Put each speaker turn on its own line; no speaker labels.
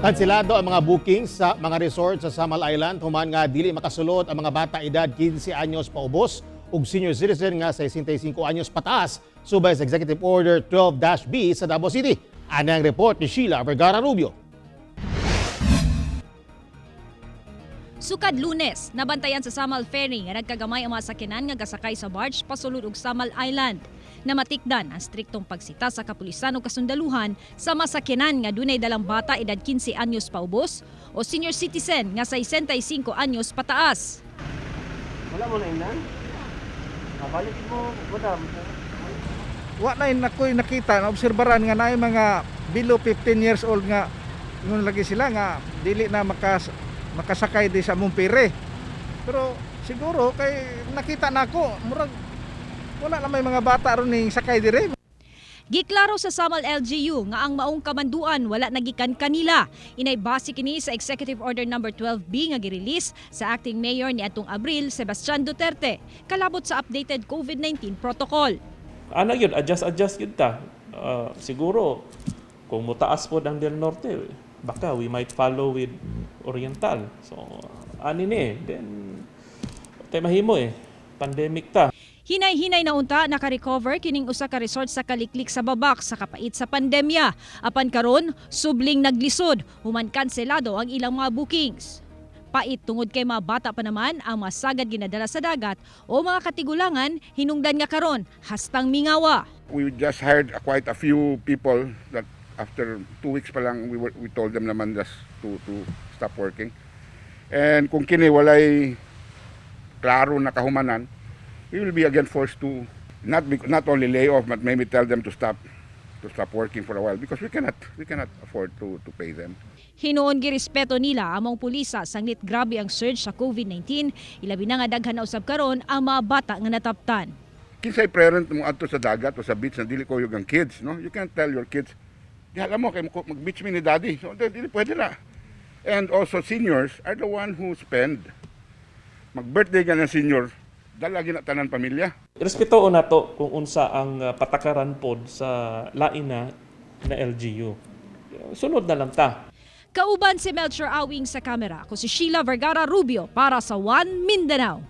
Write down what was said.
Kansilado ang mga bookings sa mga resort sa Samal Island human nga dili makasulod ang mga bata edad 15 anyos paubos ug senior citizen nga 65 anyos pataas subay sa Executive Order 12-B sa Davao City. Ani ang report ni Sheila Vergara Rubio.
Sukad Lunes, nabantayan sa Samal Ferry nga nagkagamay ang mga sakyanan nga gasakay sa barge pasulod og Samal Island. Namatikdan ang striktong pagsita sa kapulisan ug kasundaluhan sa masakyanan nga dunay dalang bata edad 15 anyos paubos o senior citizen nga 65 anyos pataas.
Wala mo na inan? Balik mo, madam.
Wa na ako'y nakita na obserbaran nga naay mga below 15 years old nga ingon lagi sila nga dili na makasakay di sa among ferry. Pero siguro kay nakita nako, murag wala na may mga bata ron ning sakay dire.
Giklaro sa Samal LGU nga ang maong kamanduan wala nagikan kanila. Inay base kini sa Executive Order Number 12B nga girelease sa acting mayor ni atong Abril, Sebastian Duterte, kalabot sa updated COVID-19 protocol.
Ana yun, adjust adjust yun ta. Siguro kung mutaas po ang Del Norte, baka we might follow with Oriental. So ani ni eh. Then tay mahimo eh. Pandemic ta.
Hinay-hinay na unta naka-recover kining usa ka resort sa Kaliklik sa Babak sa kapait sa pandemya. Apan karon, subling naglisod human kanselado ang ilang mga bookings. Pait tungod kay mga bata pa naman ang masagad ginadala sa dagat o mga katigulangan hinungdan nga karon hastang mingawa.
We just hired quite a few people that after 2 weeks pa lang we told them naman just to stop working. And kung kini walay klaro na kahumanan, we will be again forced to not only lay off but maybe tell them to stop working for a while because we cannot afford to pay them.
Hinuon girespeto nila among pulisa sanglit grabe ang surge sa COVID-19, ilabi na nga daghan na usab karon ang mga bata nga nataptan.
Kinsay parent mo adto sa dagat o sa beach na dili kuyog ang kids, no? You can't tell your kids, "Di alam mo kay mag-beach mi ni Daddy." So dili pwede na. And also seniors are the one who spend. Mag-birthday ka ng senior, dala na tanan pamilya.
Respeto nato kung unsa ang patakaran pod sa lain na na LGU. Sunod na lang ta.
Kauban si Melchor Awing sa kamera. Ako si Sheila Vergara Rubio para sa One Mindanao.